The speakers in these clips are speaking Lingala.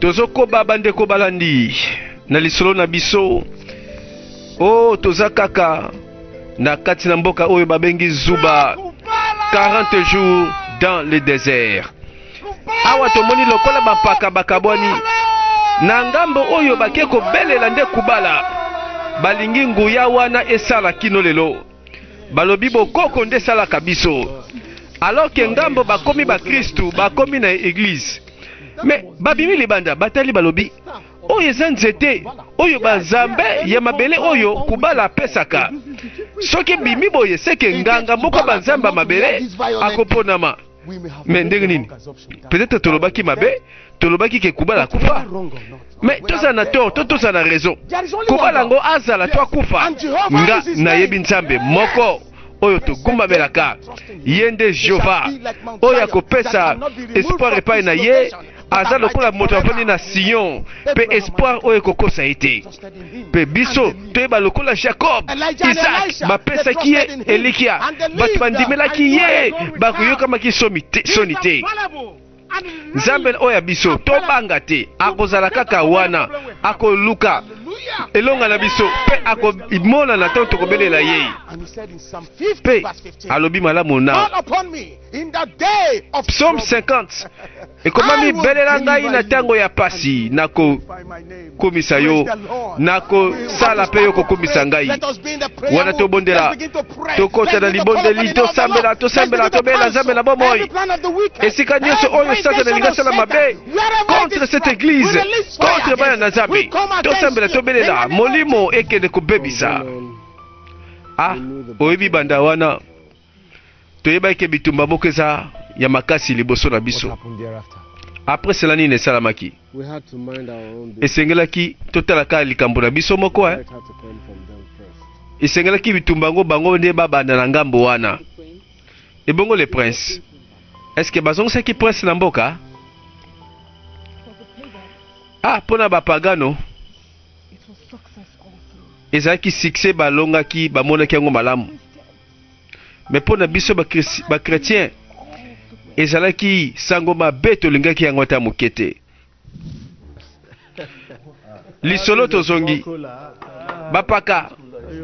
Tozokoba bandeko balandi na lisolo na biso. Oh, toza kaka na kati na mboka oyo babengi Zuba, 40 jours dans le désert. Awa tomoni lokola bampaka bakabwani na ngambo oyo bake kobelela nde kubala, balingi nguya wana esala kino lelo. Balobi bokoko nde esalaka biso, alors ke ngambo bakomi bakristu, bakomi na eglise, me babimi libanda batali, balobi oyo eza nzete oyo banzambe ya mabele oyo kubala apesaka. Soki ebimi boye, seke nganga moko banzambe ya mabele akoponama. Me ndenge nini? Peut-être tolobaki mabe, tolobaki ke kubala akufa, me tozala na tort to tozala na raison. Kubala yango azala to akufa, nga nayebi Nzambe moko oyo togumbamelaka, ye nde Jehova oyo akopesa espoir epai na ye. Aza lokola moto avandi na Sion, mpe espoir oyo ekokosa ye te. Mpe biso toyeba lokola Jacob, Isaac bapesaki ye elikya, bato bandimelaki ye, bakoyokamaki soni te. Nzambe oyo ya biso tobanga te, akozala kaka wana, akoluka elonga na biso mpe akomonana ntango tokobelela ye. Mpe alobi malamu na Psaume 50 ekomami, belela ngai na ntango ya pasi, nakokumisa yo, nakosala mpe yo kokumisa ngai. Wana tobondela, tokota na libondeli, tosambela, tosambela, tobela Nzambe na bomoi. Esika nyonso oyo Satana alingi asala mabe contre cette église, contre bana na Nzambe, tosambela, tobelela molimo ekende kobebisa. Ah, oyebi banda wana toyebaki ke bitumba moko eza ya makasi liboso na biso. Après cela nini esalamaki? Esengelaki totala kaka likambo na biso moko eh? Esengelaki bitumba yango bango nde babanda na ngambo wana. Ebongo le prince, est-ce que bazongisaki prince na mboka? Ah, mpo na bapagano ezalaki succès, balongaki, bamonaki yango malamu. Me mpo na biso bachrétien ezalaki sango mabe, tolingaki yango ata moke te. Lisolo tozongi bapaka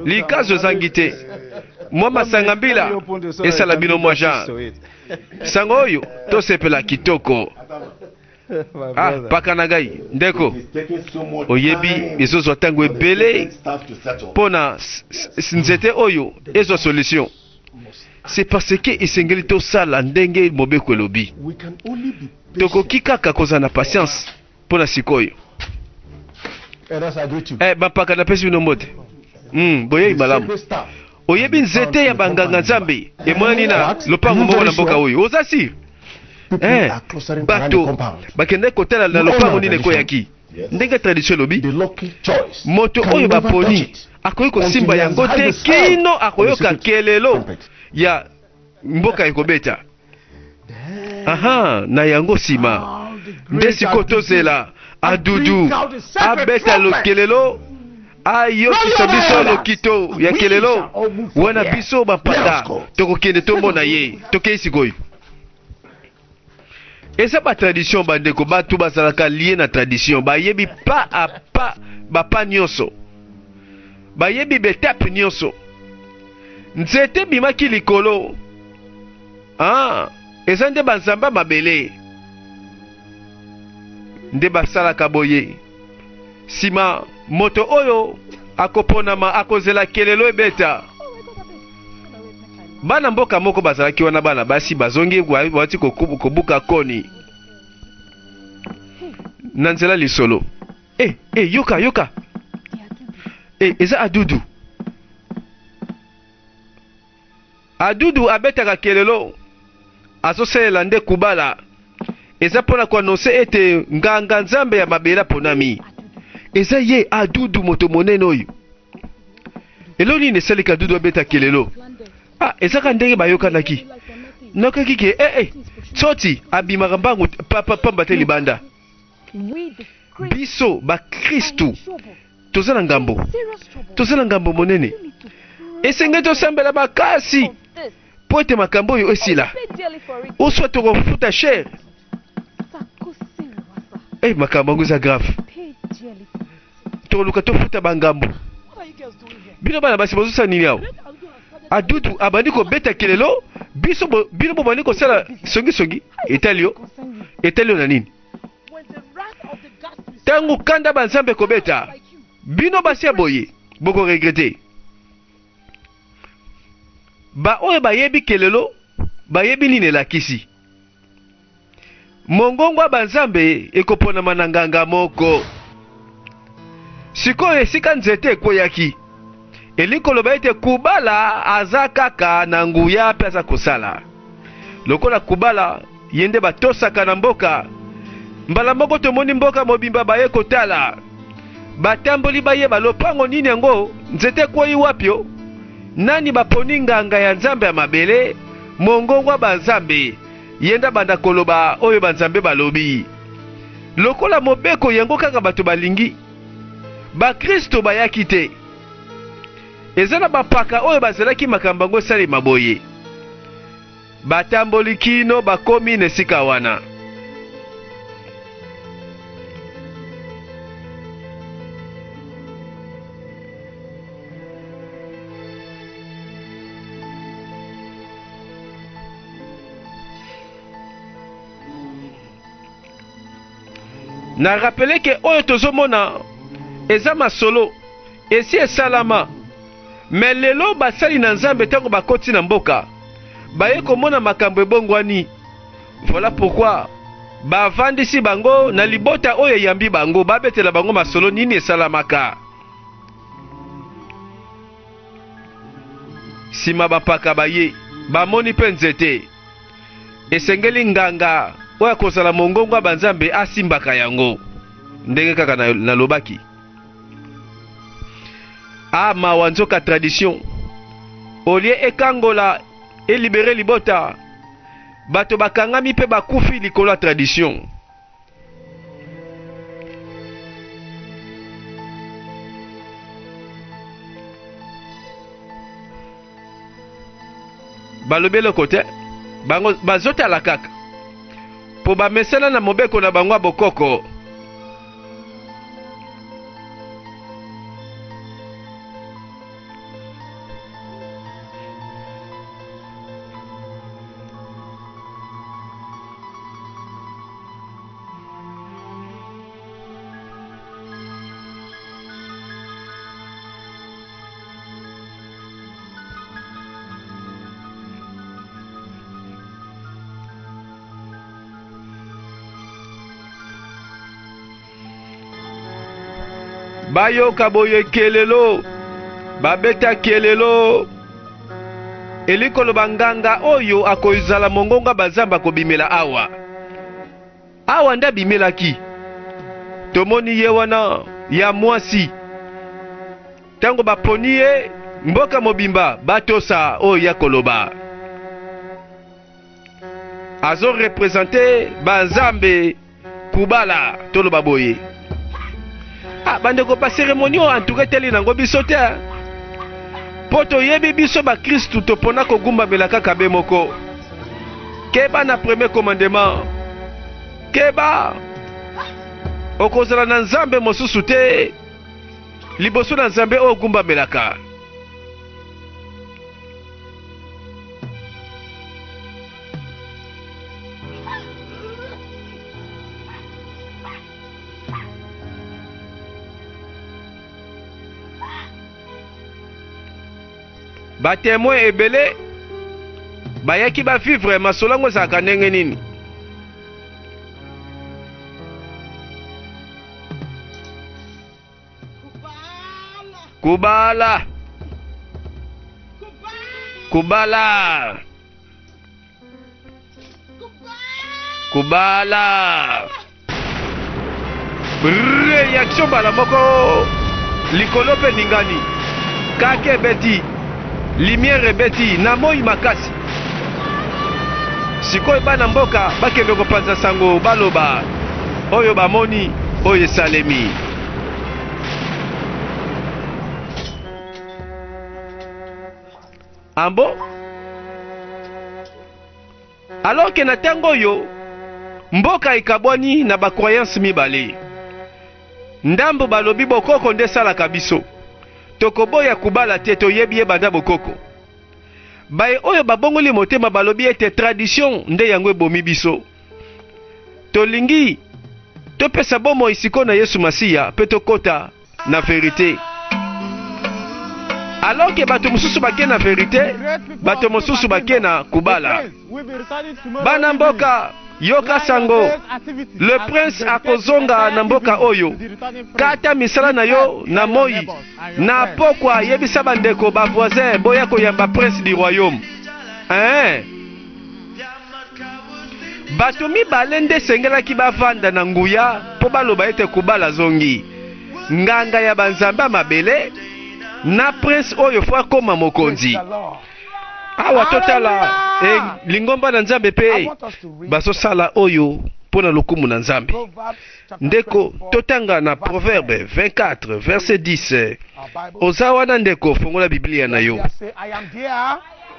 likazo ezangi te, mwa masanga mbila esala bino mwa genre sango oyo tosepela kitoko. Ah, paka na ngai ndeko, oyebi ezozwa ntango ebele mpo na nzete oyo ezwa solution. C'est parce que esengeli tosala ndenge mobeko elobi. Tokoki kaka kozala na patience mpo na sikoyo. Eh, bampaka napesi bino mbote. Boyei malamu. Oyebi nzete ya banganga nzambe emonani na lopango moko na mboka oyo. Oza sûr? Eh, bato bakendaki kotala na lopango nini ekweyaki. Ndenge tradition elobi, moto oyo baponi akoki kosimba yango te kino akoyoka kelelo ya mboka ekobeta. Aha, na yango nsima nde sikoyo tozela adudu abeta lokelelo, ayokisa biso lokito ya kelelo wana, biso bampaka tokokende tomona ye. Tokei sikoyo. Eza ba tradition bandeko, bato bazalaka lie na tradition, bayebi pas à pas bapa nyonso, bayebi betape nyonso. Nzete ebimaki likolo, ah, eza nde banzambe mabele nde basalaka boye. Sima moto oyo akoponama akozela kelelo ebeta. Bana mboka moko bazalaki wana, bana basi bazongi bawati kobuka koni na nzela lisolo. Eh, eh, yoka yoka, eh, eza adudu. Adudu abetaka kelelo, azosalela nde kubala. Eza mpona koanonse ete nganga nzambe ya mabele aponami. Eza ye adudu, moto monene oyo. Elo nini esalika adudu abeta kelelo? Ah, ezaka ndenge bayokanaki. Nayokaki ke eh, eh, tsotsi abimaka mbangu pamba te libanda. Biso bakristu toza na ngambo, toza na ngambo monene. Esengeli tosambela makasi mpo ete makambo oyo esila. Oswa tokofuta cher. Eh, makambo yango eza grave. Tokoluka tofuta bangambo. Bino bana basi bozosala nini awa? Adudu abandi kobeta kelelo, biso bo, bino bobandi kosala songisongi. Etali yo, etali yo na nini? Ntango kanda banzambe ekobeta bino basi ya boye, bokoregrete. Baoyo bayebi kelelo bayebi nini elakisi. Mongongo ya banzambe ekoponama na nganga moko. Sikoyo esika nzete ekweyaki, elingi koloba ete Kubala aza kaka na nguya mpe aza kosala. Lokola Kubala ye nde batosaka na mboka, mbala moko tomoni mboka mobimba baye kotala. Batamboli bayeba lopango nini yango, nzete ekwei wapio, nani baponi nganga ya nzambe ya mabele, mongongo ya banzambe. Ye nde abanda koloba oyo banzambe balobi. Lokola mobeko yango kaka bato balingi, bakristo bayaki te. Eza na bapaka oyo bazelaki makambo yango esalema boye. Batamboli kino bakomi na esika wana. Na rappele ke oyo tozomona eza masolo esi esalama, me lelo basali na Nzambe ntango bakoti na mboka baye komona makambo ebongwani. Voilà pourquoi bavandisi bango na libota oyo eyambi bango, babetela bango masolo nini esalamaka. Sima bampaka baye bamoni mpe nzete. Esengeli nganga oyo akozala mongongo ya banzambe asimbaka yango, ndenge kaka nalobaki. Ah, mawa nzoka tradition olie ekangola elibere libota, bato bakangami mpe bakufi likolo ya tradition. Balobi eloko te, bango bazotala kaka mpo bamesana na mobeko na bango ya bokoko. Bayoka boye kelelo, babeta kelelo, elingi koloba nganga oyo akozala mongonga bazamba akobimela awa. Awa nde abimelaki. Tomoni ye wana ya mwasi. Ntango baponi ye, mboka mobimba batosa oyo ya koloba. Azo represente banzambe kubala, toloba boye. Ah, bandeko, ba cérémonie oyo en tout cas etali nango biso te. Mpo toyebi biso bakristu topona kogumbamela kaka be moko. Keba na premier commandement. Keba, okozala na nzambe mosusu te liboso na nzambe oyo ogumbamelaka. Ba temoin ebele bayaki ba vivre masolo yango ezalaka ndenge nini? Kubala, kubala, kubala. Reaction mbala moko likolo mpe ningani, kake ebeti, lumière ebeti na moi makasi. Sikoyo bana mboka bakende kopanza sango, baloba oyo bamoni, oyo esalemi. Ambo? Alors que na tango oyo. Mboka ekabwani na ba croyances mibale. Ndambo balobi bokoko nde esalaka biso. Tokoboya kubala te toyebi ye banda bokoko. Baye oyo babongoli motema balobi ete tradition nde yango ebomi biso. Tolingi topesa bomoi sikoyo na Yesu Masiya mpe tokota na verite. Alors que bato mosusu bake na verite, bato mosusu bake na kubala. Bana mboka, yoka sango, le prince akozonga na mboka oyo. Kata misala na yo na moi na pokwa, yebisa bandeko ba voisin boya koyamba prince du royaume. Hein? Bato mibale nde esengelaki bavanda na nguya mpo baloba ete Kubala azongi. Nganga ya banzambe ya mabele na prince oyo fo akoma mokonzi. Awa totala e, lingomba na Nzambe mpe bazosala oyo mpo na lokumu na Nzambe. Ndeko, totanga na Proverbe 24 verset 10. Oza wana ndeko, fongola Biblia na yo.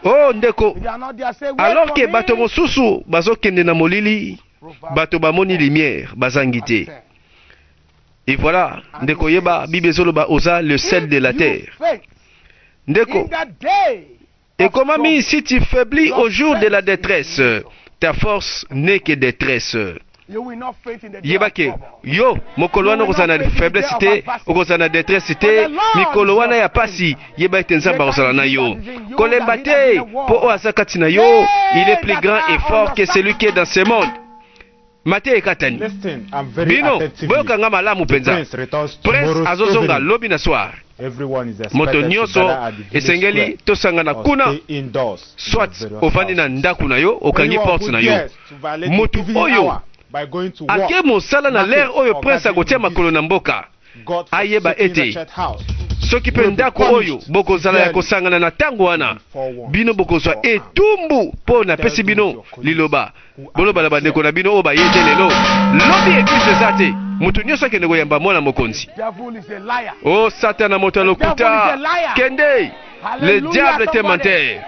Oh ndeko, alors que bato mosusu bazokende na molili, bato bamoni lumière bazangi te. Et voilà, ndeko yeba, Bible ezoloba oza le sel de la terre. Ndeko, ekomami si tu faiblis au jour de la détresse, ta force n'est que détresse. Yeba ke yo mokolo wana okozala na faiblesse te, okozala na détresse te. Mikolo wana ya pasi, yeba ete Nzambe akozala na yo. Kolemba te, mpo oyo aza kati na yo, il est plus grand et fort que celui qui est dans ce monde. Mateya ekatani. Bino boyoka nga malamu mpenza. Prince azozonga lobi na soir. Moto nyoso esengeli tosangana kuna, soit ovandi na ndaku na yo okangi porte na yo. Moto oyo ake mosala na l'heure oyo Prince akotia makolo na mboka, ayeba ete soki mpe ndako oyo bokozala ya kosangana na ntango wana, bino bokozwa etumbu, mpo napesi bino liloba. Boloba na bandeko na bino oyo baye te lelo, lobi eglise eza te, moto nyonso akende koyamba mwana mokonzi. O Satana, moto ya lokuta, kende! Le diable est un menteur.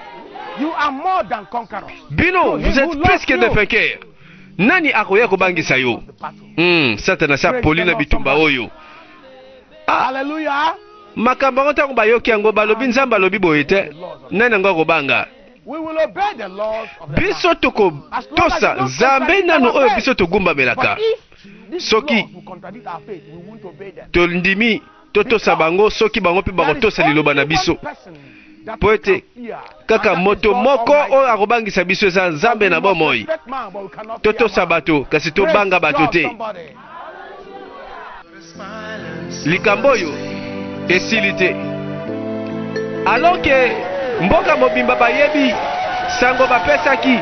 Bino, vous êtes plus que des vainqueurs. Nani akoya kobangisa yo? Satana asi apoli na bitumba oyo. Ah, makambo yango ntango bayoki yango balobi Nzambe alobi boye te, nani yango akobanga? Biso tokotosa Nzambe nanu oyo biso togumbamelaka. Soki tondimi totosa bango, soki bango mpe bakotosa liloba na biso, mpo ete kaka moto moko oyo akobangisa biso eza Nzambe na bomoi. Totosa bato, kasi tobanga bato te. Likambo oyo esili te. Alors que mboka mobimba bayebi sango bapesaki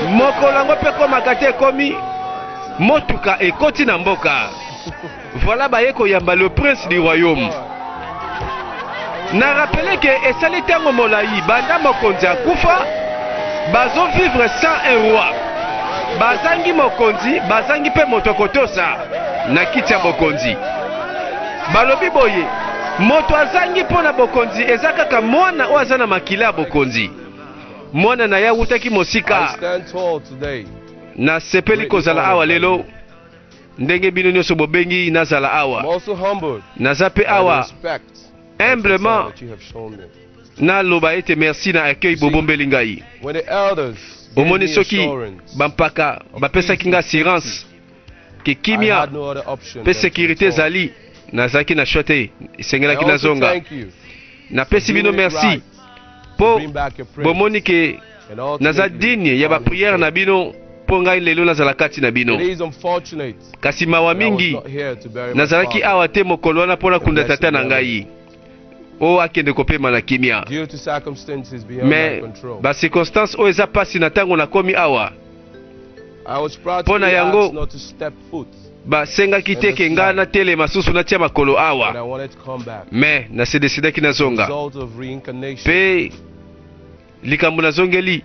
mokolo yango mpe ekomaka te, ekomi motuka ekoti na mboka. Voilà baye koyamba le prince du royaume. Na rappeler que esali tango molayi banda mokonzi akufa, bazo vivre sans un roi. Bazangi mokonzi, bazangi pe moto akotosa na kiti ya bokonzi. Balobi boye, moto azangi mpo na bokonzi eza kaka mwana oyo aza na makila ya bokonzi. Mwana na ye awutaki mosika. Nasepeli kozala awa lelo. Ndenge bino nionso bobengi nazala awa, naza pe awa humblement naloba ete merci na accueil bobombeli ngai. Omoni soki ba mpaka bapesaki nga assurance ke kimia pe securite ezali, nazalaki na choix te, esengelaki nazonga. Napesi bino merci po bomoni ke naza digne ya ba prière na bino po ngai lelo nazala kati na bino. Kasi mawa mingi, nazalaki awa te mokolo wana po nakunda tata na ngai oyo akende kopema na kimia. Mais ba circonstances oyo eza pasi na tango nakomi awa. Mpo na yango, basengaki te ke nga natelema susu natia makolo awa, mais na se decidaki nazonga. Pe likambo nazongeli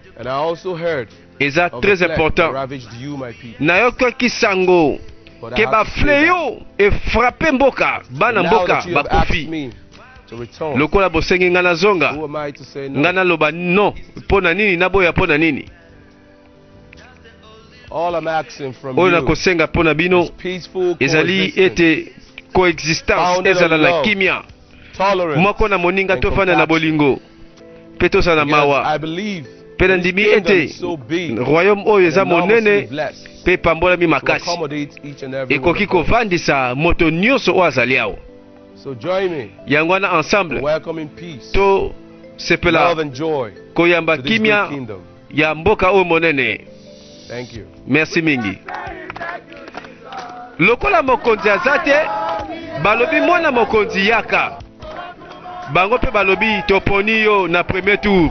eza très important. Nayokaki sango ke ba fleaux e frapper mboka, bana mboka bakufi. Lokola bosengi nga nazonga, nga naloba non mpo na nini, naboya mpo na nini? All I'm asking from Oyo you nakosenga mpo na bino is peaceful ezali coexistence, ete coexistence Founded ezala on na love, kimia tolerance, moko na moninga, and tofanda na compassion. bolingo mpe tozala na Because mawa. I believe Mpe this nandimi kingdom ete is so big royaume oyo and eza enormously monene blessed mpe epambolami to makasi, accommodate each and every one ekoki of us. kovandisa moto nyonso oyo azali awa. So join me Yango wana ensemble in welcoming peace, tosepela love, and joy koyamba to this kimia good kingdom. ya mboka oyo monene. Thank you. Merci mingi. Lokola mokonzi aza te, balobi mwana mokonzi yaka. Bango mpe balobi toponi yo na premier tour.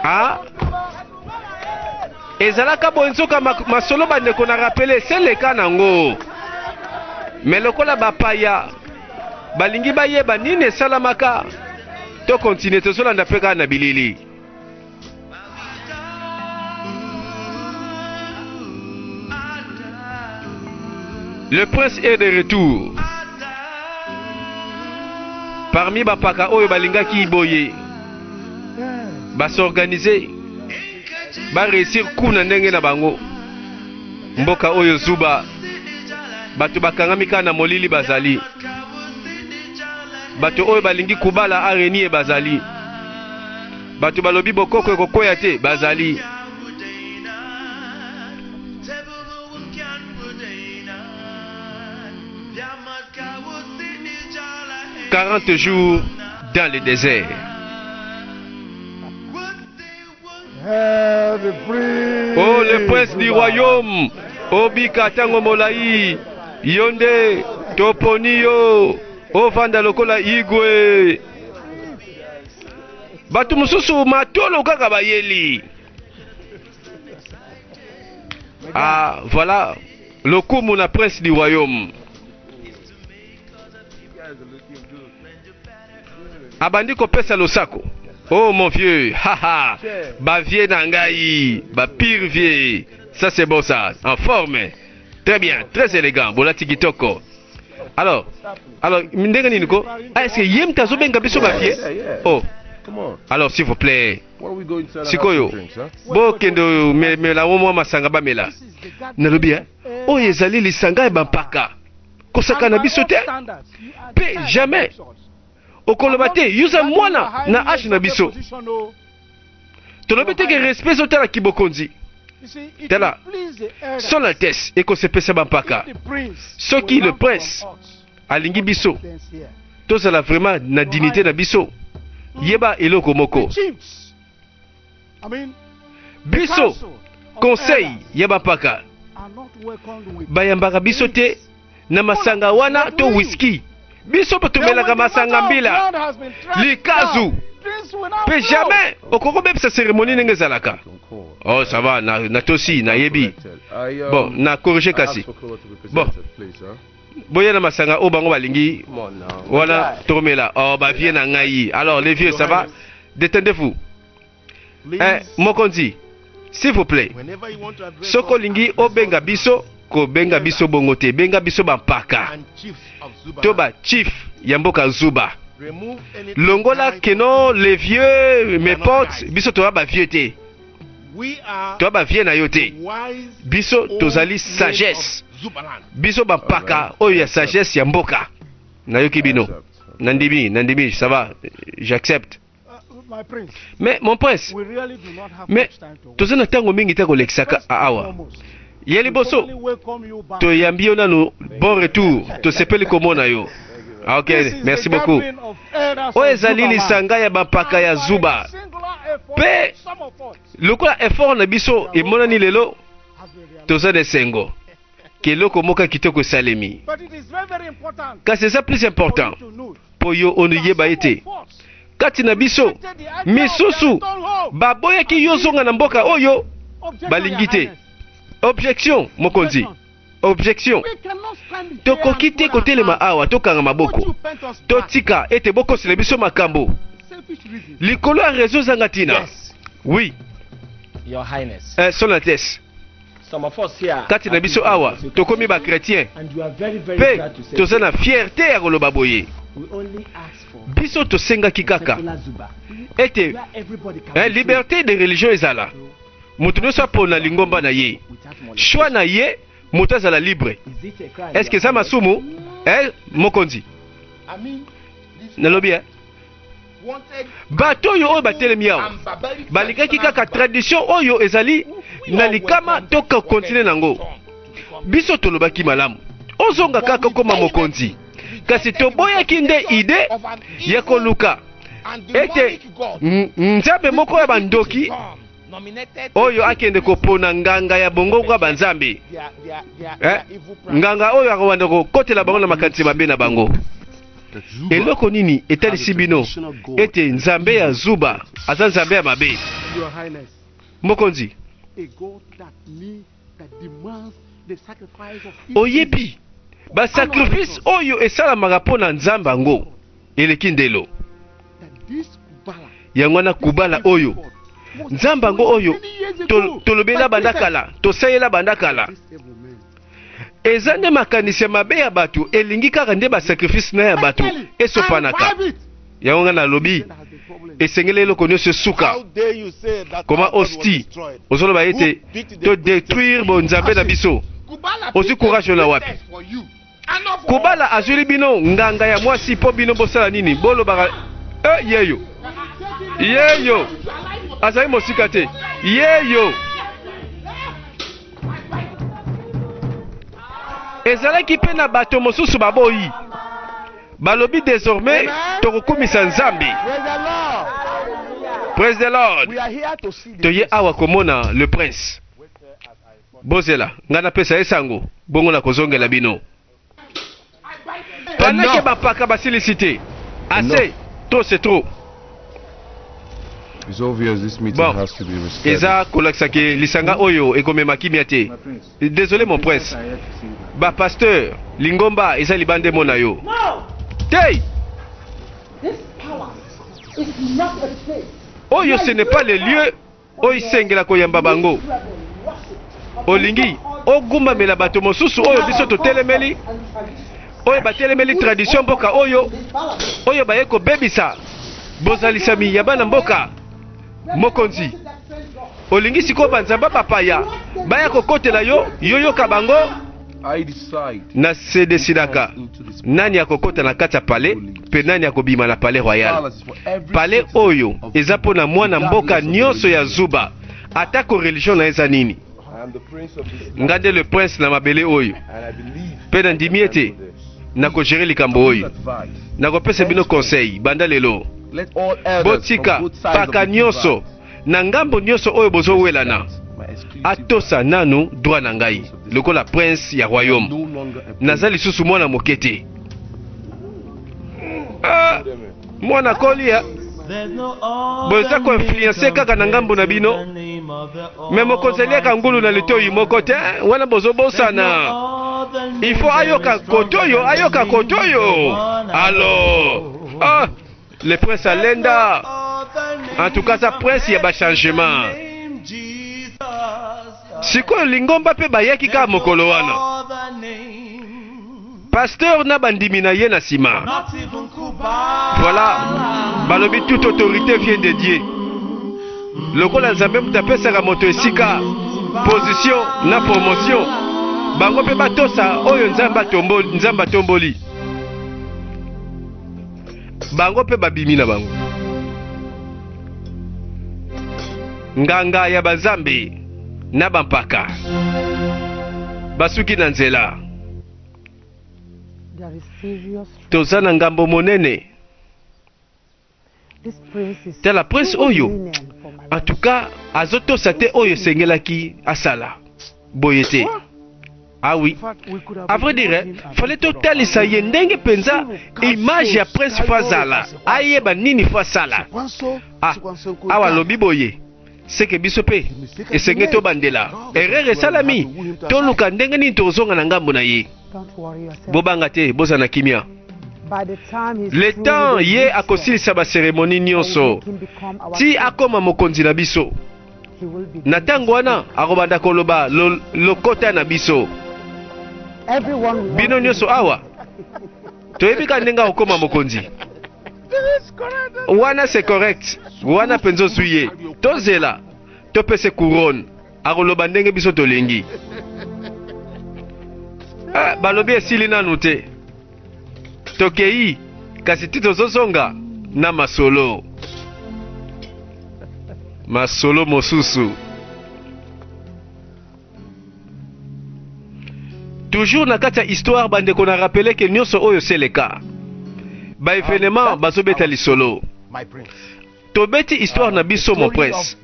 Ah, ezalaka boye nzoka masolo bandeko na rapele eseleka nango. Me lokola bapaya balingi bayeba nini esalamaka, to continue tozolanda mpe kaka na bilili. Le prince est de retour. Parmi bapaka oyo balingaki boye bas'organiser, baréussir kuna ndenge na bango. Mboka oyo Zuba, bato bakangami kaka na molili bazali. Bato oyo balingi kubala arenie bazali. Bato balobi bokoko ekokwea te bazali. 40 jours dans le désert. Oh, le prince du royaume, obika tango molai, yo nde toponi yo, ovanda lokola igwe. Bato mosusu matolo kaka bayeli. Ah, voilà lokumu na prince du royaume. Abandi kopesa losako. Oh mon vieux, haha, ba vieux na ngai, ba pire vieux. Ça c'est bon ça, en forme. Très bien, très élégant, bolati kitoko. Alors, ndenge nini ko? Ah, est-ce que ye mutu azobenga biso ba vieux? Yeah. Oh, Come on. alors s'il vous plaît. Why don't we go inside and have Sikoyo. some drinks, huh? Bokende mela mwa masanga bamela. Nalobi hein? Oyo ezali lisanga ya bampaka. Kosaka na biso te. Pe jamais. Okoloba te, yuza mwana na âge na biso. Tolobi te ke respect ezotala kibokonzi. Tala, Son Altesse ekosepesa bampaka. Soki le prince alingi biso, tozala vraiment na dignité na biso. Yeba eloko moko. Biso, conseil ya bampaka, bayambaka biso te na masanga wana to whisky. Biso mpe tomelaka masanga mbila, likazu. Mpe jamais okoki kobebisa cérémonie ndenge ezalaka. Concord. Oh, ça va, na, na tosi, nayebi. Corrected. Bon, na corrige I kasi. asked for Kola to be Bon. presented, please, huh? Boya na masanga oyo bango balingi Come on now. wana tomela. Oh, ba vieux na ngai. Alors, les vieux, ça va? Détendez-vous. Eh, mokonzi, s'il vous plaît. Soki olingi obenga biso, kobenga biso bongo te, benga biso bampaka to ba chief ya mboka Zuba. Longola keno les vieux, mes potes, biso toza ba vieux te, toza ba vieux na yo te. Biso tozali sagesse, biso bampaka oyo ya sagesse ya mboka. Nayoki bino. Accept. Nandimi, nandimi, ça va, j'accepte. Mais mon prince, mais toza na ntango mingi te kolekisaka awa. Ya liboso, toyambi yo nanu, bon retour, tosepeli komona yo. Ah, ok, merci beaucoup. Oyo ezali lisanga ya bampaka ya Zuba. Pe lokola effort na biso emonani lelo, toza na esengo ke eloko moko ya kitoko esalemi. Kasi eza plus important mpo yo oyeba ete kati na biso misusu baboyaki yo zonga na mboka oyo, balingi te. Objection, mokonzi, objection. Tokoki te kotelema awa tokanga maboko, totika ete bokosela biso makambo likolo ya raison ezanga ntina. Yes, Oui. Your Highness. Son Altesse, Some of us here kati na biso awa tokomi bachrétien and you are very, very mpe glad to say toza na fierté ya koloba boye. we only ask for Biso tosengaki kaka secular Zuba ete where everybody can eh, be free liberté de religion ezala. to Moto nyonso apona lingomba na ye, choix na ye, moto azala libre. Est ce que eza masumu? Eh, mokonzi, nalobi eh? Bato oyo oyo batelemi awa balingaki kaka tradition oyo ezali na likama to kokontinue nango. Biso tolobaki malamu, ozonga kaka okoma mokonzi, kasi toboyaki nde ide ya koluka ete nzambe moko ya bandoki oyo akende kopona nganga ya bongongo ya banzambe, eh? Nganga oyo akobanda kokotela bango na makanisi mabe na bango. Eloko nini etalisi bino ete nzambe ya Zuba aza nzambe ya mabe? Mokonzi, oyebi basacrifice oyo esalamaka mpo na nzambe yango eleki ndelo. Yango wana Kubala oyo nzambe yango oyo tolobela banda kala, tosalela banda kala, eza nde makanisi ya mabe ya bato, elingi kaka nde basacrifice na ya bato esopanaka. Yango ngai nalobi esengeli eloko nyonso esuka. Koma osti ozoloba ete to détruire bonzambe na biso, ozwi courage na wapi? Kubala azwili bino nganga ya mwasi mpo bino bosala nini? Bolobaka e yeyo yeyo, azali mosika te yeyo. Ezalaki mpe na bato mosusu baboyi, balobi désormais tokokumisa Nzambe. Praise the Lord. Toye awa komona le prince. Bozela ngai napesa ye sango, bongo nakozongela bino. Pendant que bapaka basilisi te, assez, trop c'est trop. It's obvious this meeting Bon, has to be rescheduled. eza kolakisa ke lisanga oyo ekomema kimia te. Désolé mon prince, ba pasteur lingomba eza libanda emona yo te. Oyo ce n'est pas le lieu oyo esengela koyamba bango. Olingi ogumbamela bato mosusu oyo biso totelemeli, oyo batelemeli tradition mboka oyo, oyo baye kobebisa bozalisami ya bana mboka. Mokonzi, olingi sikoyo banzamba bapaya baya kokotela yo, yoyoka bango. I decide Na se desidaka nani akokota na kati ya palais mpe nani akobima na palais royal. Palace is for every Palais citizen oyo of eza mpo na mwana mboka regardless of nyonso ya religion. Zuba, atako religion na ye eza nini. I am the prince of this Nga land, nde le prince na mabele oyo, and I believe mpe nandimi ete handle this. nakogere likambo oyo. Advice. Nakopesa bino conseil banda lelo, Let all elders botika from both sides of paka the nyonso divide na ngambo nyonso oyo bozowelana my exclusive atosa nanu droit na ngai lokola prince ya royaume. no longer a Naza lisusu mwana moke te. Ah, mwana kolia boza koinfluence kaka na ngambo na bino, me mokonzi aliaka ngulu na litoi moko te, wana bozobosana. Il faut ayoka kotoyo, ayoka kotoyo. Alors, ah, le prince alenda. En tout cas, ça prince ya ba changement. Sikoyo lingomba mpe bayaki kaka mokolo wana, pasteur na bandimi na ye na nsima. Voilà, balobi toute autorité vient de Dieu. Lokola Nzambe moto apesaka moto esika, position na promotion, bango mpe batosa oyo Nzambe atomboli, Nzambe atomboli. Bango mpe babimi na bango. Nganga ya bazambe na bampaka basuki na nzela. There is serious. Toza na ngambo monene. This prince is Tala prince too oyo, lenient for my en tout cas azotosa te oyo esengelaki asala boye te. Ah oui, à vrai dire, eh, fallait totalisa ye ndenge mpenza image ya prince fo azala, ayeba nini fo asala. Ah, awa alobi boye seke biso mpe esengeli tobandela erreur esalami, toluka ndenge nini tozonga na ngambo na ye. Don't worry yourself. Bobanga te, bozala na kimia. By the time he's Le through temps with the ye ritual, akosilisa baseremoni I will nyonso make him become our ti king. akoma mokonzi na biso. He will begin Na to ntango wana speak. akobanda koloba lokota na biso. Everyone will Bino want to nyonso awa toyebi ka ndenge akokoma mokonzi wana. C'est correct, wana mpenza ozwi ye. Tozela Topesa couronne, akoloba ndenge biso tolingi. Eh, balobi esili nanu te, tokei kasi ti tozozonga na masolo masolo mosusu. Toujours na kati ya histoire, bandeko, na rappeler ke nyonso oyo seleka ba événement bazobeta lisolo. My prince. Tobeti histoire na biso, mon prince,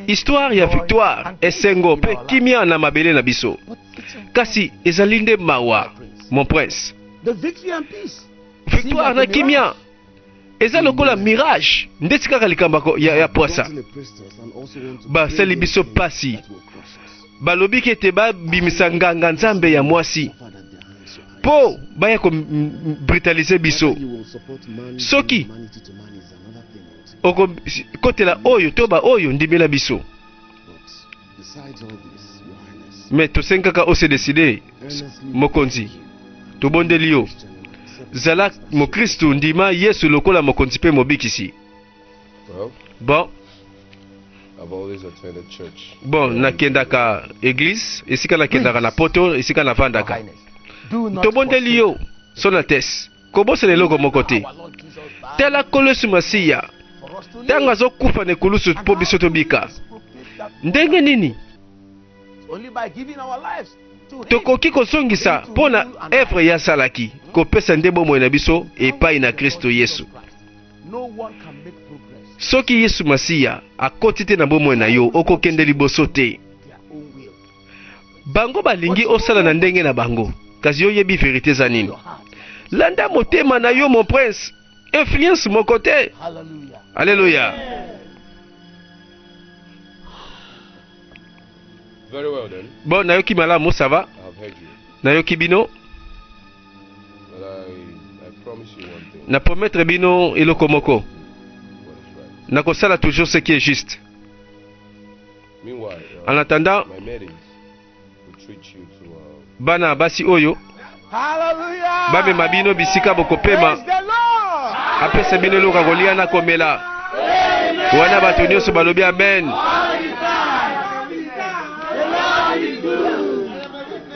histoire ya victoire, esengo mpe kimia na mabele na biso. Kasi ezali nde mawa, mon prince. The victory and peace. Victoire na kimia eza lokola mirage, ndeti kaka likambo ya pwasa. Basali biso pasi. Balobi ke ete babimisa nganga nzambe ya mwasi mpo baya kobrutaliser biso. Soki okokotela oyo to baoyo, ndimela biso. Me tosengi kaka ose décider, mokonzi. Tobondeli yo, zala mokristu, ndima Yesu lokola mokonzi mpe mobikisi. Well, Bon. I've always attended church. Bon, nakendaka église esika nakendaka na poto, esika Your navandaka. Highness. Do not Tobondeli yo, son altesse, kobosana eloko moko te. Our Lord Jesus died Tala nkolo Yesu Masiya for us to live. ntango azokufa na ekulusu mpo biso tobika. Ndenge nini Only by giving our lives to him. tokoki kozongisa mpo na œuvre ye asalaki? Kopesa nde bomoi na biso epai na Kristo Yesu. No one can make progress Soki Yesu Masiya akoti te na bomoi na yo, okokende liboso te. their own will. Bango balingi osala na ndenge na bango, kasi yo oyebi vérité eza nini. Your heart. Landa motema na yo, mon prince, influence moko te. Hallelujah. Alleluya. Very well then. Bon, nayoki malamu, ça va. I've heard you. Nayoki bino. But I promise you one thing. Na promettre bino eloko moko. What is right. Nakosala toujours ce qui est juste. Meanwhile, En attendant, my maidens will treat you to bana basi oyo Hallelujah. bamema bino bisika bokopema. Praise the Lord. Apesa bino eloko ya kolia na komela. Wana bato nyonso balobi amen.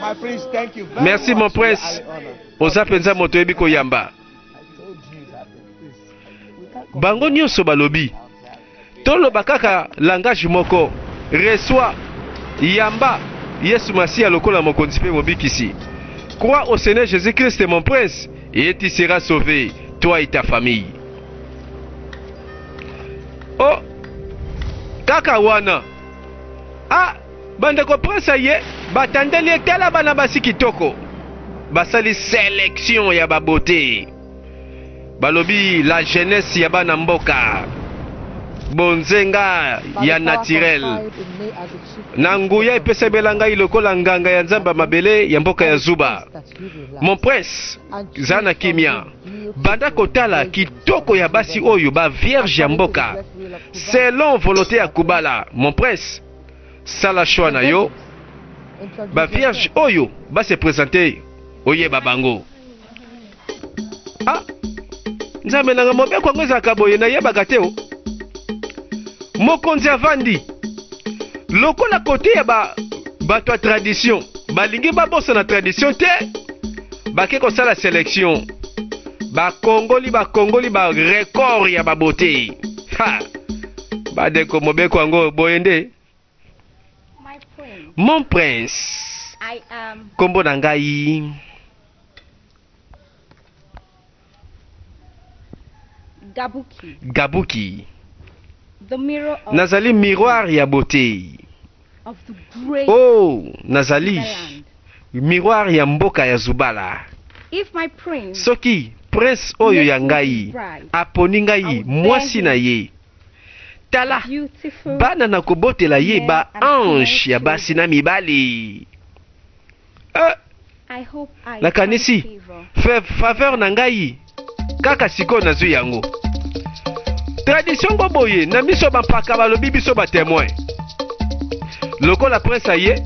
My prince, thank you very Merci, much. mon prince. You are honored. Oza mpenza moto oyebi koyamba. I told you that this. We can't Bango nyonso balobi toloba kaka langage moko: reçois, yamba Yesu Masiya lokola mokonzi mpe mobikisi. Crois au Seigneur Jésus Christ, mon prince, et tu seras sauvé, toi et ta famille. Oh, kaka wana, ah, bandeko, prince aye, batandeli ye. Tala bana basi kitoko, basali sélection ya babeauté. Balobi la jeunesse ya bana mboka, bonzenga ya naturel. Na nguya epesamela ngai lokola nganga ya nzambe ya mabele ya mboka ya Zuba, mon prince, za na kimia, banda kotala kitoko ya basi oyo, bavierge ya mboka, selon volonté ya Kubala. Mon prince, sala choix na yo. Bavierge oyo base présenter, oyeba bango. Ah, nzambe nanga, mobeko yango ezalaka boye, nayebaka te. O mokonzi avandi lokola kote ya bato ya tradition, balingi babosana tradition te, bake kosala sélection, bakongoli bakongoli barecord ya babeauté. Ha, bandeko, mobeko yango boye nde. My prince, Mon prince, I am nkombo na ngai Gabuki, Gabuki, the mirror of, nazali miroir ya beauté of the great oh, nazali land. miroir ya mboka ya Zubala. If my prince Soki prince oyo ya ngai aponi ngai mwasi na ye, tala beautiful bana na kobotela ye, ba ange ya basi na mibali. Eh, I hope I nakanisi find favor. Faveur na ngai kaka sikoyo nazwi yango. Tradition ngo boye na miso bampaka, balobi biso batémoin. Lokola prince aye,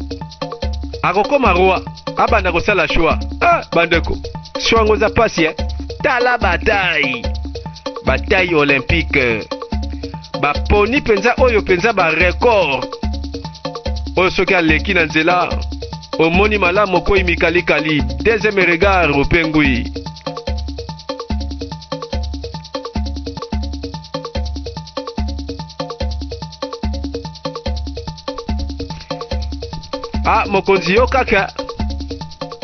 akokoma roi, abanda kosala choix. Ah, bandeko, choix yango eza pasi, eh? Tala bataille, bataille olympique, baponi mpenza oyo mpenza barecord. Oyo soki aleki na nzela, omoni malamu okwei mikalikali, deuxième regard opengwi. Ah, mokonzi yo kaka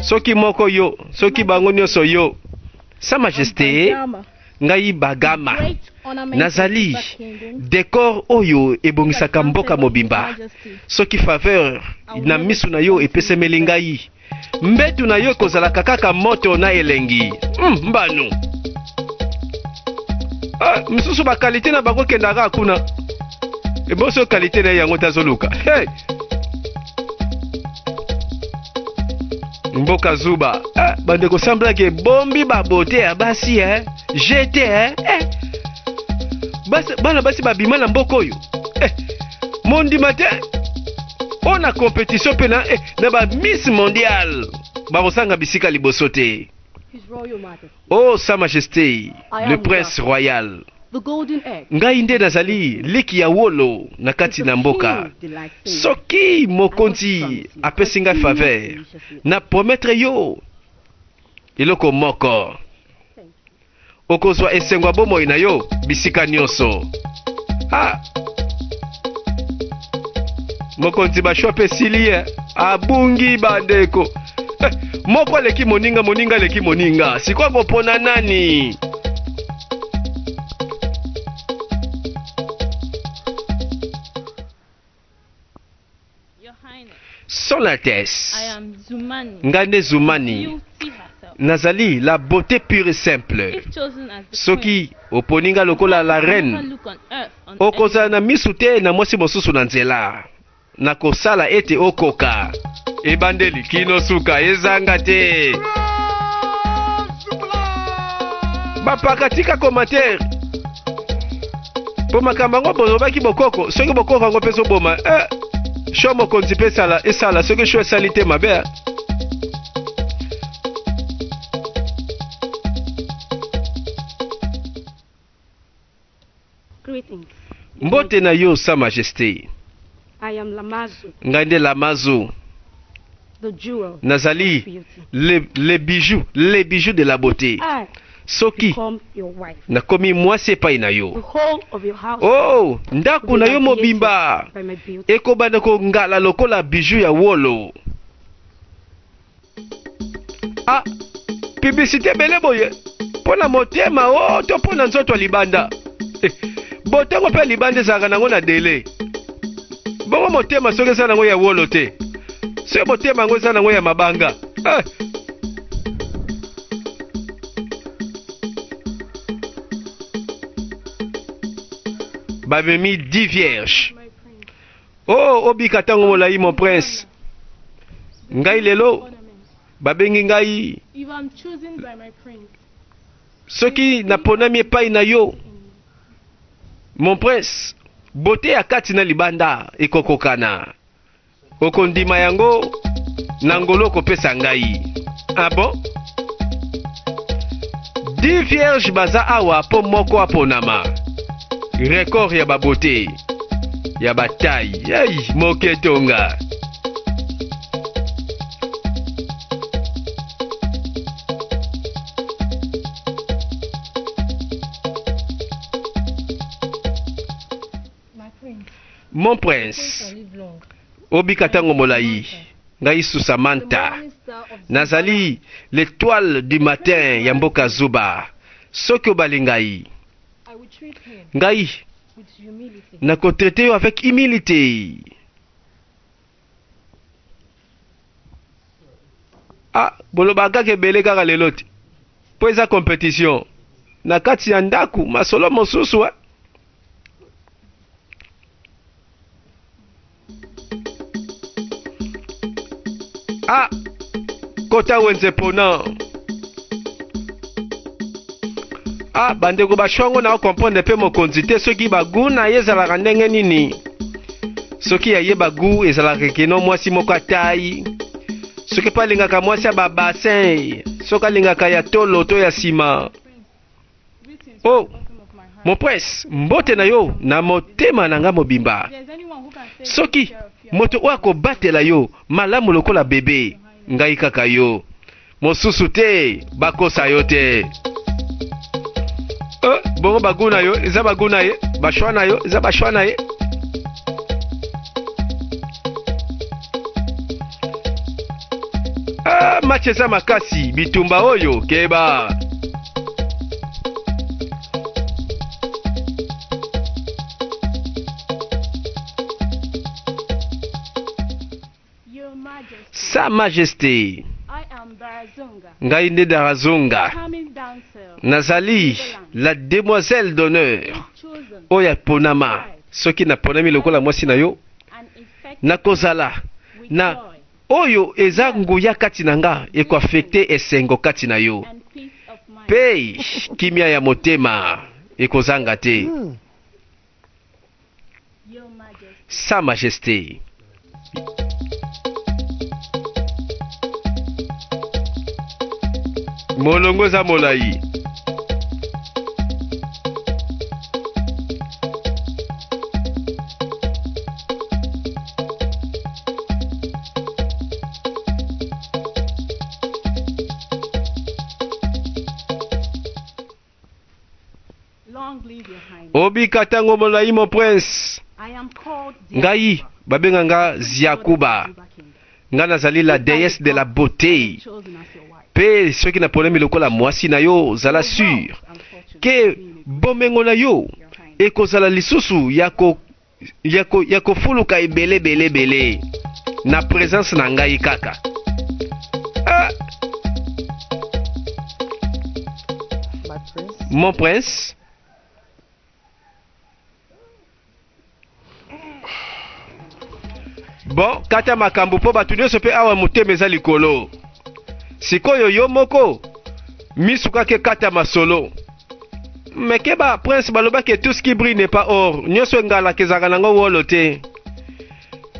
soki moko yo, soki bango nyonso yo. Sa Majesté, ngai Bagama, nazali decor oyo ebongisaka mboka mobimba. Soki faveur na miso na yo epesemeli ngai, mbetu na yo ekozalaka kaka moto na elengi. Mbano. Ah, misusu ba qualité na bango kendaka kuna. Eboso qualité na ye yango tazoluka. Hey! Mboka zuba. Eh, bandeko semblaki ebombi ba beauté ya basi eh. GT eh. Eh. Basi, bana basi babima na mboka oyo. Eh. Mondima te. Oyo na compétition pe na eh, na ba Miss Mondial bakosanga bisika liboso te. His Royal Majesty. Oh Sa Majesté, I le am prince Gaffa, royal. the golden egg. Ngai nde nazali liki ya wolo na If kati the na mboka. king delights in me, Soki I must mokonzi promise you apesi ngai continuous faveur, deliciousness. na promettre yo eloko moko. Thank you. Okozwa esengo ya bomoi na yo bisika nyonso. Ah! Mokonzi bashwa pe esili ye, abungi bandeko. Eh, moko aleki moninga, moninga aleki moninga. Sikoyo akopona nani? Your Highness, Son Altesse. I am Zumani, Ngai nde Zumani. beauty herself. Nazali la beauté pure et simple. If chosen as the queen, Soki oponi nga lokola la I will never reine, look on earth on okozala na misu te na mwasi mosusu na nzela. Nakosala ete okoka. Ebandeli kino suka ezanga te. Bapaka tika commentaire. Po makambo yango bolobaki bokoko, soki bokoko yango mpe ezoboma, sho mokonzi mpe esala, esala, soki sho esali te mabe. Greetings. Mbote na yo, Sa Majesté. I am Lamazu, Ngai nde Lamazu. the jewel of Nazali beauty. le bijou, le bijou de la beauté. I Soki become your wife. nakomi mwasi epai na yo. The whole of your house Oh, ndako will be na yo radiated mobimba by my beauty. ekobanda kongala lokola bijou ya wolo. Ah, publicité ebele boye mpo na motema o to mpo na nzoto ya libanda. Botango mpe ya libanda ezalaka nango na dele. Bongo motema soki eza nango ya wolo te, soki motema yango eza nango ya mabanga. Bamemi 10 vierges. Oh, obika tango molai mon prince. Ngai lelo babengi ngai If I'm chosen by my prince, soki naponami epai na yo mon prince, beauté ya kati na libanda ekokokana. Okondima yango na ngolo okopesa ngai. Ah bon? 10 vierges baza awa po moko aponama. Record ya ba beauté, ya ba taille. Hey, moketonga. Mon prince, obika tango molai, ngai Susamanta, nazali l'étoile du matin ya mboka Zuba. Soki obali ngai, ngai nakotraite yo avec humilité. Ah, boloba kaka ebele kaka lelo te, po eza compétition na kati ya ndaku masolo mosusu. Ah, kota wenze pona. Ah, bandeko bashwango na comprendre pe mokonzi te soki bagu na ye ezalaka ndenge nini. Soki ya ye bagu ezalaka kino mwasi moko atai. Soki pe alingaka mwasi ya ba bassin, soki alingaka ya tolo to ya nsima. Oh. Mon prince, mbote na yo na motema na nga mobimba. If there's anyone who can take Soki care of you, moto oyo akobatela yo malamu lokola bebe, ngai kaka yo. Mosusu te, bakosa yo te. Bongo bagu na yo eza bagu na ye, bashwa na yo eza bashwa na ye. Ah, match eza makasi, bitumba oyo keba. Your Majesty, Sa Majesté, I am Barazunga, ngai nde Darazonga, coming damsel, nazali la demoiselle d'honneur chosen oyo aponama. Soki naponami lokola mwasi na yo, and effective nakozala with na joy oyo eza nguya kati na nga ekoafekte esengo kati na yo and peace of mind. mpe kimia ya motema ekozanga te. Your Majesty, Sa Majesté, molongo eza molai. long live your highness. Obika ntango molai, mon prince. I am called Ngai babenga nga Ziakuba, Zuba Kingdom. nga nazali la déesse de la beauté. Chosen as your wife. Mpe soki naponami lokola mwasi na yo, zala Your sur wealth and fortune ke will be in bomengo na yo your highness. ekozala lisusu ya ko ya ko ya kofuluka ebele ebele ebele na présence na ngai kaka. Ah, My prince. mon prince, bon, kata makambo mpo bato nyonso mpe awa motema eza likolo. Sikoyo yo moko misu kaka ekata masolo. Me keba prince, balobaki tout ce qui brille n'est pas or, nyonso engalaka ezalaka nango wolo te.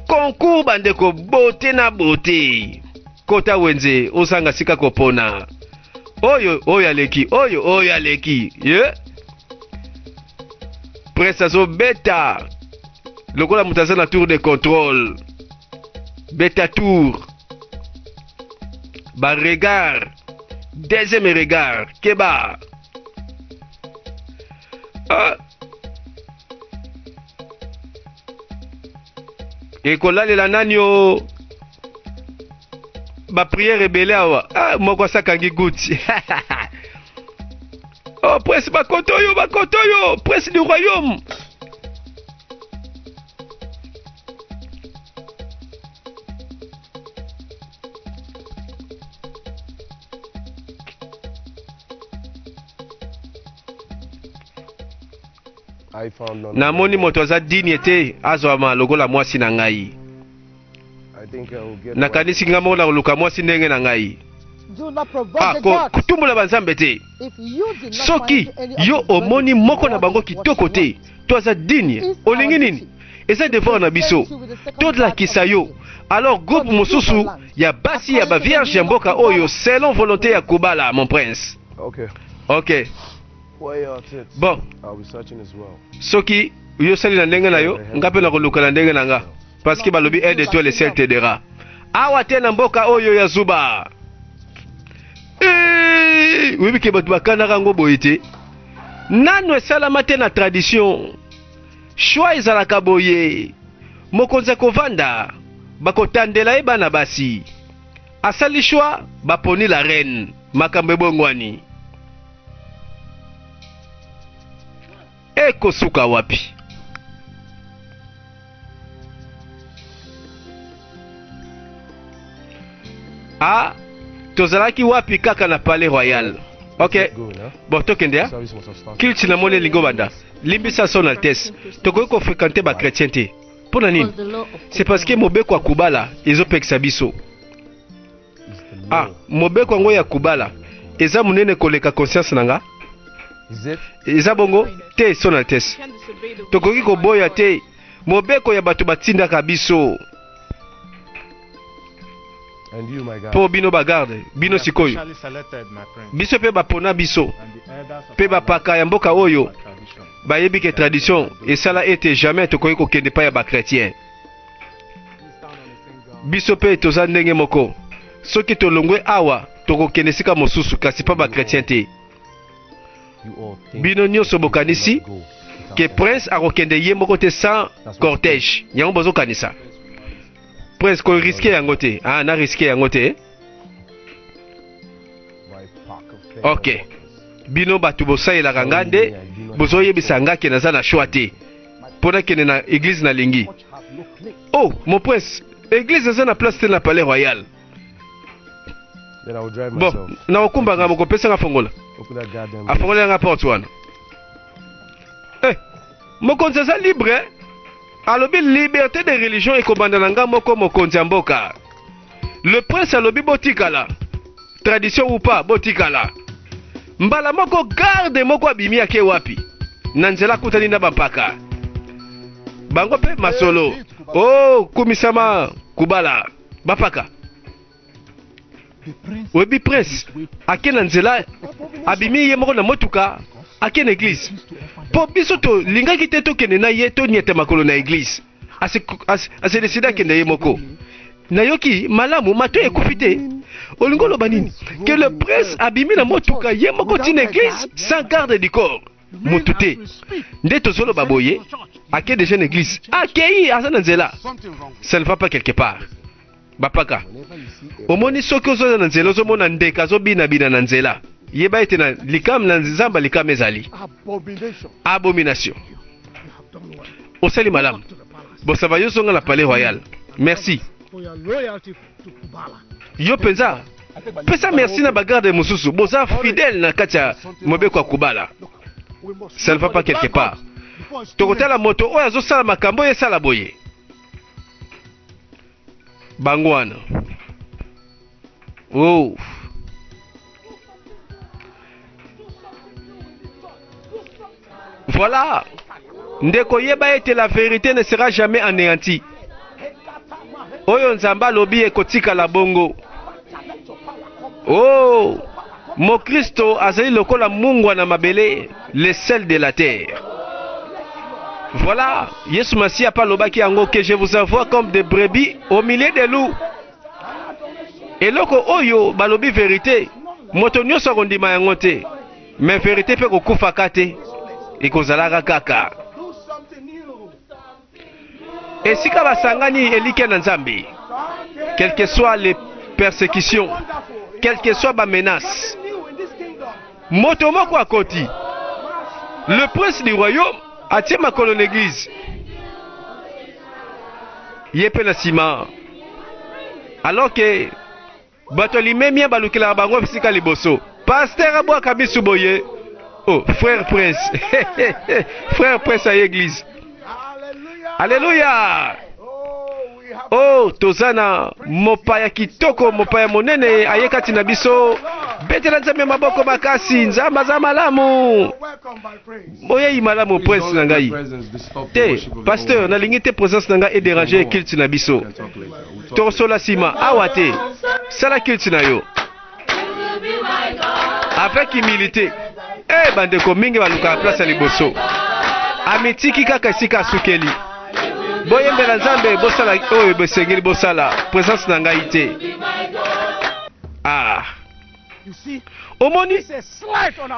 Concours bandeko, beauté na beauté, kota wenze ozanga sika kopona oyo oyo aleki, oyo oyo aleki ye. Prince azobeta lokola moto aza na tour de contrôle, beta tour baregard, deuxième regard, keba. Ah. Ekolalela nani o bapriere ebele awa. Ah, moko asakangi guti. Oh prince, bakoto oyo, bakoto oyo, prince du royaume. I found none. Namoni moto aza digne te azwama lokola mwasi na ngai. I think I will get Nakanisi nga moko na koluka mwasi ndenge na ngai. Do not provoke Ah, the ko- gods. kotumbola banzambe te. If you did not Soki find any of yo these virgins omoni moko na worthy bango what kitoko you te want, to aza digne, olingi nini, eza devoir na biso tolakisa yo alors groupe mosusu ya basi ya bavierge ya mboka oyo selon volonté ya kobala, mon prince. Okay. Ok. Why are it? Bon. I'll be searching as well. Soki yo osali na ndenge na yo, nga mpe nakoluka na ndenge na nga, parce que balobi aide toi le ciel t'aidera. Awa te na mboka oyo ya zuba. Eh, oyebi ke bato bakanaka yango boye te, nano esalama te na tradition. Shwa ezalaka boye: mokonzi akovanda, bakotandela ye bana basi, asali shwa, baponi la reine, makambo ebongwani. Ekosuka wapi? Ah, tozalaki wapi? Kaka na palais royal. Ok. Go now. Bon, tokende ya Service must have started. culte namoni elingi obanda. Limbisa son altesse, tokoki kofréquente bachrétien te. Mpo na nini? Because the law of C'est parce que mobeko ya kobala ezopekisa biso. It's the law. Ah, mobeko yango ya kobala eza monene koleka conscience na nga. Is it? Eza bongo te, son altesse. Can't disobey the Tokoki will of our koboya God. te mobeko ya bato batindaka biso. And you, my God. Mpo bino bagarde bino We are sikoyo specially selected, my prince, biso mpe bapona biso and the elders of mpe our land bapaka ya mboka oyo our tradition. bayebi ke tradition esala ete jamais tokoki kokende epai ya bachrétien. We stand on the same ground. Biso mpe toza ndenge moko, soki tolongwe awa tokokende esika mosusu, kasi mpa bachrétien te. You all think Bino nyonso you bokanisi cannot go without ke them. prince akokende ye moko te sans cortège, yango bozokanisa. Prince koriske yango te. Ah, na riske yango te. By pack of fellow Ok. workers. Bino bato bosalelaka nga nde bozoyebisa nga ke naza na shwa te mpo nakende na eglize nalingi. Church has no place. Oh mon prince, eglize eza na place te na palais royal. Then I will drive Bon, myself. nakokumba nga moko, pesanga fongola. Open that goddamn gate. Afongoli yanga porte wana. Eh, mokonzi aza libre, eh? Alobi liberté de religion ekobanda na nga moko mokonzi ya mboka. Le prince alobi botikala, tradition ou pas, botikala. Mbala moko garde moko abimi, ake wapi? Na nzela akutani na bampaka bango mpe masolo. O oh, kumisama kubala bapaka. The prince Oyebi, prince ake na nzela, abimi ye moko na motuka, ake na eglize, mpo biso tolingaki te tokende na ye, toniete makolo na eglize. Ase décider akende ye moko. Nayoki malamu, mato ekufi te. Olingi oloba nini? Ke le prince abimi na motuka ye moko ntina eglize sans garde du corps, motu te? Nde tozoloba boye, ake déjà na église, akei, aza na nzela. Ça ne va pas quelque part, bapaka. Whenever you see a Omoni, soki ozoza na nzela, ozomona ndeke azobinabina na nzela, yeba ete na likam na nzamba likama ezali. Abomination. Abomination. You have done well. Osali malamu. Back to the palace. Bosava, yo zonga na palais royal. Merci For your loyalty to Kubala. Yo mpenza pesa merci na bagarde mosusu, boza fidèle na kati ya mobeko ya Kubala. Look, we must Ça ne look va for pas the quelque black part. goat before it's too Tokotala late. moto oyo azosala makambo oyo esala boye bango wana. Oh. Voilà, ndeko, yeba ete la vérité ne sera jamais anéantie. Oyo Nzambe alobi ekotikala bongo. Oh, mokristo azali lokola mungwa na mabele, le sel de la terre. Voilà, Yesu Masiya mpe alobaki yango que je vous envoie comme des brebis au milieu des loups. Eloko oyo balobi vérité, moto nyonso akondima yango te, mais vérité mpe kokufaka te, ekozalaka kaka. Esika basangani elikya na Nzambe, quelle que soit les persécutions, quelle que soit bamenace, moto moko akoti, le prince du royaume atie makolo na église, ye mpe na nsima, alors ke bato ya limemia balukelaka bango esika liboso. Pasteur abwaka misu boye: oh, frère prince, frère prince aye église. Alleluya! Oh, toza na mopaya kitoko, mopaya monene aye kati na biso. Betela Nzambe maboko makasi. Nzambe aza malamu. Boyei malamu, prince na ngai. Te, pasteur, nalingi te présence na ngai edéranger culte na biso. Tokosola nsima, awa te. Sala culte na yo avec humilité. E bandeko mingi balukaka place ya liboso, amitiki kaka esika asukeli. Boyembela Nzambe, bosala oyo bosengeli bosala, présence na ngai te. Ah, omoni,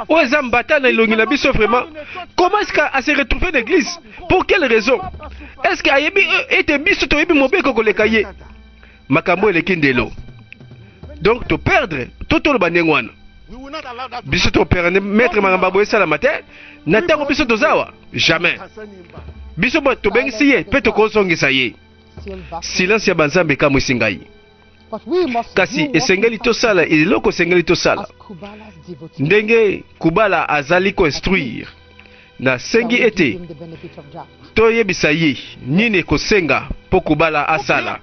oyo eza mbata na elongi na biso. Vraiment, comment est-ce qu'à se retrouver l'église? Pour quelle raison? Est-ce que ayebi ete biso toyebi mobeko koleka ye? Makambo eleki ndelo. Donc toperdre to toloba ndenge wana, biso toperdre maître. Makambo boye esalama te na ntango biso toza awa, jamais. Biso bo tobengisi ye mpe tokozongisa ye. Silence ya banzambe ekamwisi ngai, kasi esengeli tosala eloko esengeli tosala. Ndenge Kubala azali koinstruire, nasengi ete toyebisa ye nini ekosenga mpo Kubala asala.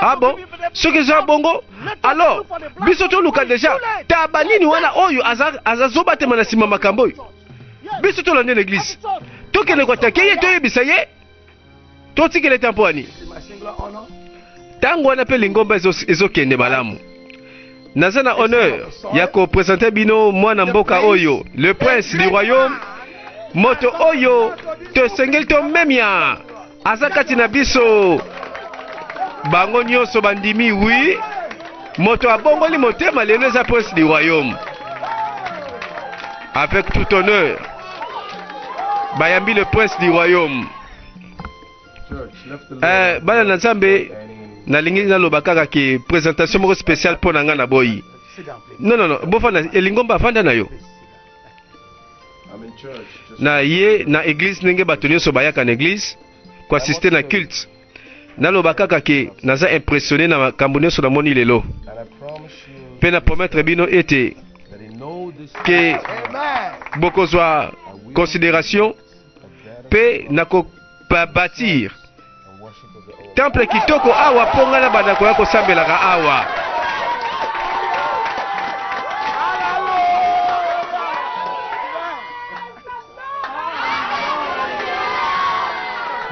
Ah bon, soki eza bongo, alors biso toluka déjà taba nini wana oyo azazobatema na nsima makambo oyo. Biso tolande na église, tokende koattaquer ye, toyebisa ye totikela ete mpo ani. Ntango wana mpe lingomba ezokende malamu. Naza na honneur ya kopresente bino mwana mboka oyo, le prince du royaume, moto oyo tosengeli tomemia, aza kati na biso. Bango nyonso bandimi wi, moto abongoli motema lelo eza prince du royaume. Avec tout honneur, bayambi le prince du royaume. Bana na Nzambe, nalingi naloba kaka ke présentation moko spéciale mpo na ngai na boyi. Non, non, non, bofanda elingomba, afanda na yo. Na ye na église, ndenge bato nyonso bayaka na église koassiste na culte. Naloba kaka ke naza impressionné na makambo nyonso namoni lelo, mpe na promettre bino ete ke bokozwa considération mpe nakobâtir temple kitoko awa mpo ngai na banda koya kosambelaka awa.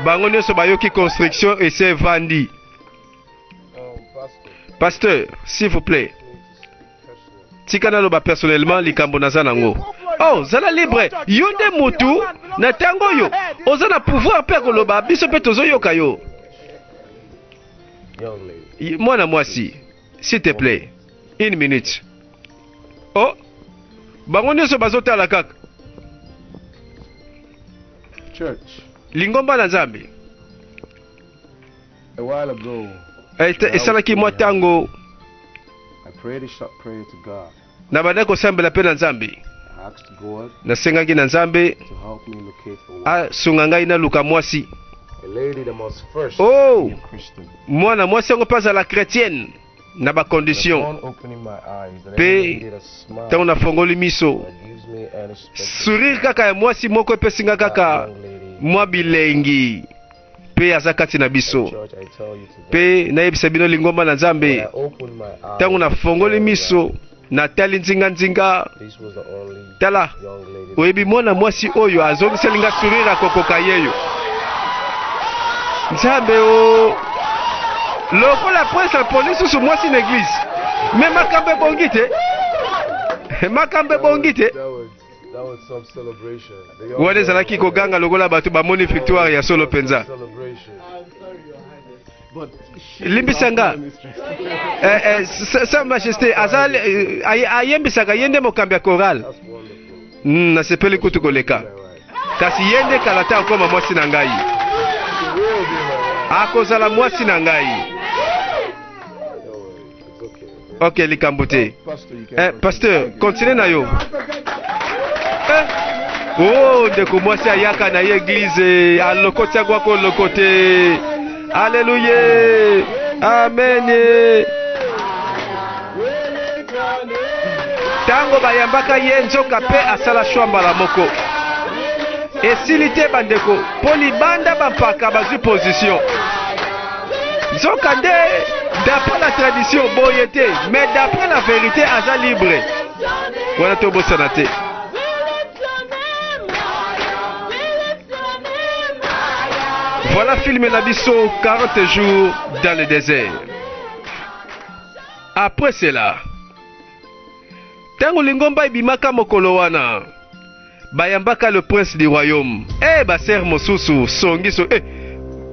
Bango nyonso bayoki construction ese evandi. Pasteur, s'il vous plaît, tika naloba personnellement likambo naza nango. Oh, zala libre, yo nde mutu na ntango oyo oza na pouvoir mpe ya koloba, biso mpe tozoyoka yo. Mwana mwasi, s'il te plaît, une minute. Oh, bango nyonso bazotala kaka. Church. Lingomba na Nzambe. A while ago, Esalaki mwa ntango, I prayed a short prayer to God. na bandaki kosambela mpe na Nzambe. I asked God Nasengaki na Nzambe to help me locate a wife. asunga ngai naluka mwasi. A lady that must first Oh! be a Christian. Mwana mwasi yango mpe azala chrétienne na And bacondition. upon opening my eyes, the Pe lady did a smile ntango nafongoli miso, that gives me unexpected sourire kaka ya mwasi moko epesi nga That kaka young lady mwa bilengi, mpe aza kati na biso. Church, I tell you today, Mpe nayebisa bino, lingomba na when Nzambe, I opened my eyes, ntango nafongoli miso, natali nzinganzinga, this was the only tala, young lady oyebi mwana mwasi oyo azongiseli nga sourire akokoka yeyo. Nzambe o, lokola prince aponi susu mwasi na église, mais makambo ebongi te, makambo ebongi te. That was some celebration. The young Wana ezalaki koganga lokola bato bamoni victoire ya solo mpenza. celebration. Limbisa nga. Sa Majesté aza ayembisaka, ye nde mokambi ya chorale. That's wonderful. Nasepeli kutu koleka, kasi ye nde kala te akoma mwasi na ngai. She will be my wife. Akozala mwasi na ngai. Don't worry, it's okay. Ok, likambo te. Pastor, you can continue. Pasteur, continue na yo. Oh, ndeko mwasi ayaka na ye église, alokoti yango, akoloko te. Alleluye, amen. Ntango bayambaka ye, nzoka mpe asala shwa mbala moko. Esili te, bandeko, mpo libanda bampaka bazwi position. Nzoka nde d'après la tradition boye te, mais d'après la vérité aza libre. Wana tobosana te. Voilà film na biso 40 jours dans le désert. Après cela, ntango lingomba ebimaka mokolo wana, bayambaka le prince du royaume. E basere mosusu songi so e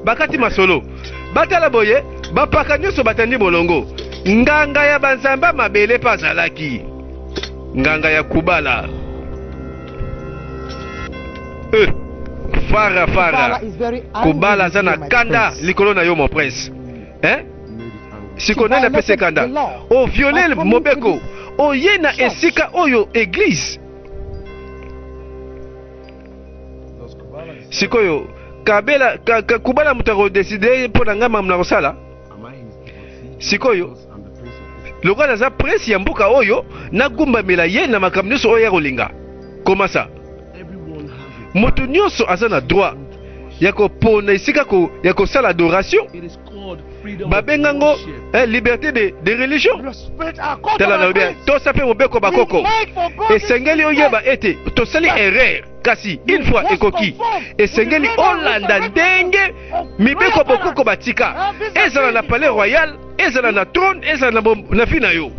bakati masolo, batala boye, bapaka nyonso batandi molongo. Nganga ya banzambe mabele mpe azalaki nganga ya kubala e fara fara. Kubala aza na kanda likolo na yo, mon prince, eh? Siko nani apesi kanda? Oviole mobeko, oye na esika oyo église. Sikoyo kabela ka, ka, kubala moto akodécider mpo na ngai makambo na kosala. Sikoyo lokola naza prince ya mboka oyo, nagumbamela ye na makambo nyonso oyo ya kolinga komasa. Moto nyonso aza na droit ya kopona esika ya kosala adoration. Babenga ngo eh, liberté de religion. Tala, nalobi, tosa mpe mobeko bakoko. Esengeli oyeba ete tosali erreur, kasi une fois ekoki, esengeli olanda ndenge mibeko bokoko batika, ezala na palais royal, ezala na trône, ezala na vie na yo.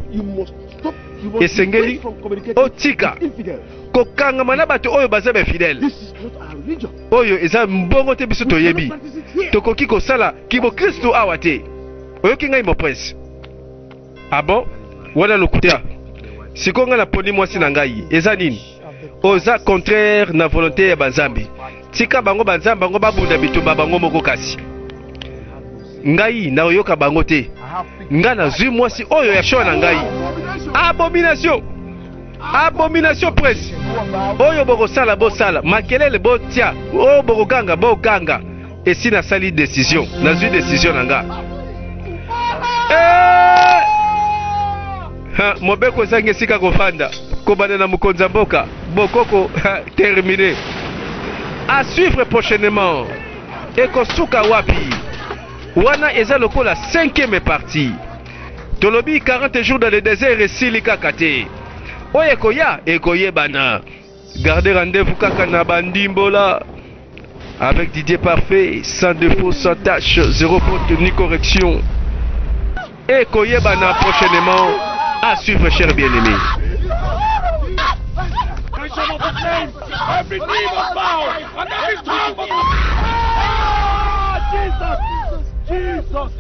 Esengeli otika kokangama na bato oyo baza bainfidèle. Oyo eza mbongo te. Biso toyebi tokoki kosala kibokristu awa te. Oyoki ngai, mon prince? Ah bon, wana lokuta. Sikoyo ngai naponi mwasi na ngai. Eza nini? Oza contraire na volonté ya banzambe. Tika bango, banzambe bango babunda bitumba bango moko, kasi ngai nayoka bango te. Ngai nazwi mwasi oyo ya choix na ngai. Abomination, abomination! Prince, oyo bokosala, bosala makelele, botia oyo bokoganga, boganga. Esi nasali décision, nazwi décision na nga. Eh! Ha, mobeko ezangi esika kofanda, kobanda na mokonzi ya mboka bokoko. Ha, terminé. À suivre prochainement, ekosuka wapi? Wana eza lokola cinquième partie. Tolobi 40 jours dans le désert esili kaka te. Oyo ekoya ekoyebana. Garde rendez-vous kaka na bandimbola avec Didier Parfait, sans défaut, sans tâche, zéro faute ni correction. Ekoyebana prochainement. À suivre, cher bien-aimé. Every knee must bow and every tongue must. Ah, Jesus! Jesus!